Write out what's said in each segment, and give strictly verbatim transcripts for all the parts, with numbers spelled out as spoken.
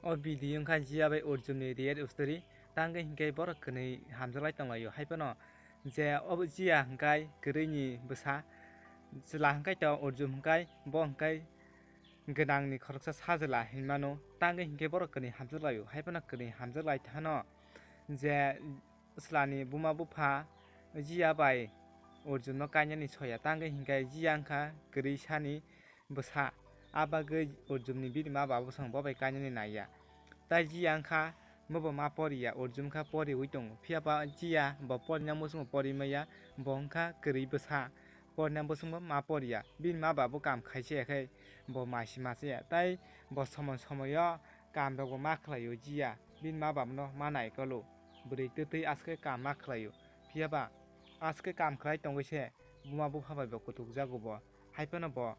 O video wngkha Jiya bai Arjunni real story. Tangwi hinkhe borok kwnwi hamjaklai tonglaio. Haiphano je o Jiya hwnkhe kwrwini bwsa, chwla hwnkhe to Arjun hwnkhe bo hwnkhe gwnangni khoroksa sajwla hinmano. Tangwi hinkhe borok kwnwi hamjaklaio. Haiphano kwnwi hamjaklai thano je chwlani buma bupha Jiya bai Arjunno kainani soya. Tangwi hinkhe Jiya wngkha kwrwi sani bwsa. A bagwi Arjunni bini ma baba bwsang bo bai kainani naiya. Tai Jiya wngkha bobo ma poriya, Arjun wngkha poriwi tongo. Phiya ba Jiya bo porina muchungo pori maya, bo wngkha kwrwi bwsa. Porina muchungo ma poriya. Bini ma baba bo kam khaisa ya khe bo maisi masa ya. Tai bo somoi somoio kam rokbo ma khlaio Jiya. Bini ma babano ma naikolo. Bwrwi twtwi aske kam ma khlaio. Phiya ba aske kam khlai tongwi se buma bupha bai bo kutukjago bo. Haiphano bo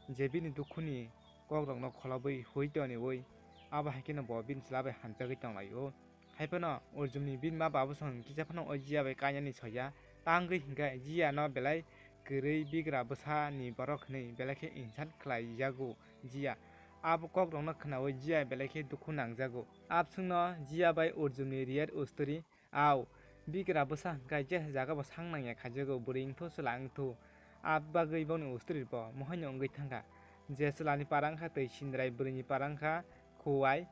je bini dukhuni kokrokno kholobwi hui toniwi abo hai kheno bo bini chwla bai hamjagwi tonglaio. Haiphano Arjunni bini ma baba bwsang kisa phano o Jiya bai kainani soya. Tangwi hinkhe Jiyano belai kwrwi bigra bwsani borok hinwi belai khe insan khlaijago Jiya. Abo kokrokno khnawi Jiya belai khe dukhu nangjago. Abswkno Jiya bai Arjunni real story. Au, bigra bwsa hwnkhe je jaga bo sang nangya khaijago, bwrwi wngthu chwla wngthu. Abo bagwi boni story bo mohaino wngwi thangkha. Je chwlani para wngkha twi sindrai, bwrwini para wngkha khuwai.